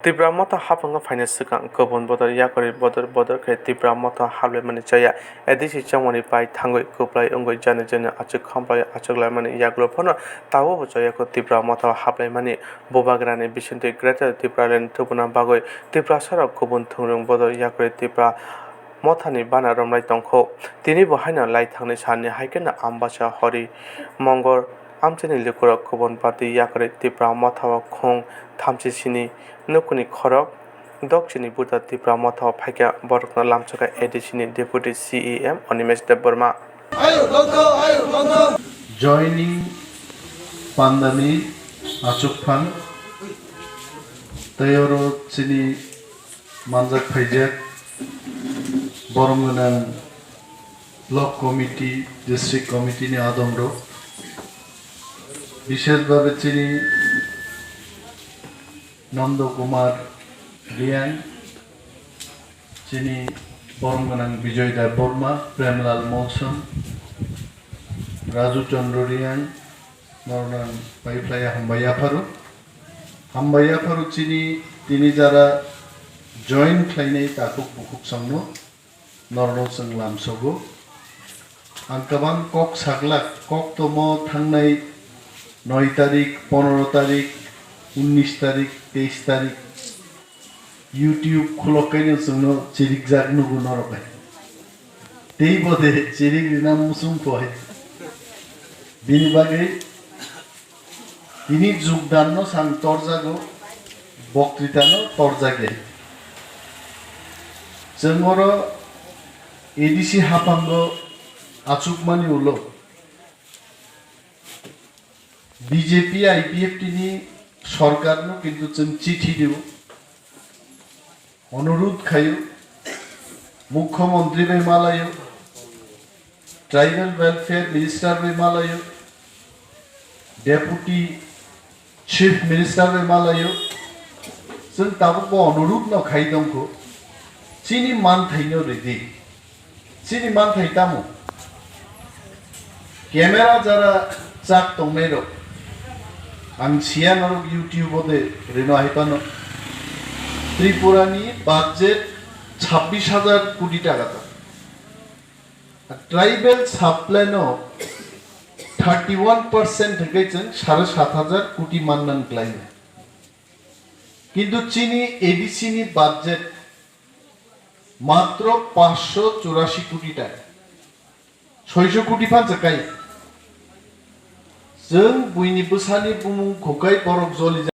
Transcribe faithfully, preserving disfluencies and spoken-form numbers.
Tipra Motha haphango phaina swkang kubun bodol yakarwi bodol bodol khe Tipra Motha haplaimani chaya A D C chongmani pai thangwi kwplai wngwi jani jani achuk khamplai achuklaimani yagulo phano tabukbo chayakho Tipra Motha haplaimani. Bubagrani bisingtwi Greater Tipraland tubuna bagwi Tiprasarok kubun thwngrwng bodol yakarwi Tipra Mothani bana romlai tongkho. Tinibo haino laithangni salni haikheno Ambasa Hori Mongol amchaini lukurok kubun party yakarwi Tipra Mothao khung thamchi sini nukuni khorok dokchini buta Tipra Mothao phaikha, borokno lamsokha A D C ni Deputy C E M Animesh Debbarma. Joining pandani achukphang tei oro chini manjak phaijak borom gwnang block committee, district committee ni adongrok, bishesh bhabe chini Nondo Kumar Riang, chini borom gwnang Bijoy Debbarma, Premlal Molsom, Raju Chandra Riang, norokno ang paiphlaiya hambai yapharo. Hambai yapharo chini tini jara join khlainai takhuk bukhuk songno. Norno chwng lamsogo. Ang kwbang kok saglak, kok tomo thangnai noi tarik, pondro tarik, unnish tarik, teish tarik. YouTube khulokkaino chwngno chirikjak nugo norok hai. Tei bode chirik rina muchung kho hai. Bini bagwi tini jugdanno sang torjago, boktritano torjagya. Chwng oro A D C haphango achukmani ulo B J P I P F T ni sorkarno kintu chwng chithi rio. Onurudh khaio, Mukhyamantri bai malaio, Tribal Welfare Minister bai malaio, Deputy Chief Minister bai malaio, chwng tabukbo onurudh no khai tongkho, chini manthaino ridi. Chini manthai tamo? Camera jara chak tongnai rok, ang siya norok YouTube o de rino hai pano. Tripura ni budget chabbish hajar koti taka ta. Tribal sub plan o thirty one percent hwnkhe chwng sare sat hajar koti manna wngkhlaio. Kintu chini A D C ni budget matro paanch sho churashi koti taka, soi sho koti phan se kai. Chwng buini bwsani bumung khukai borok joli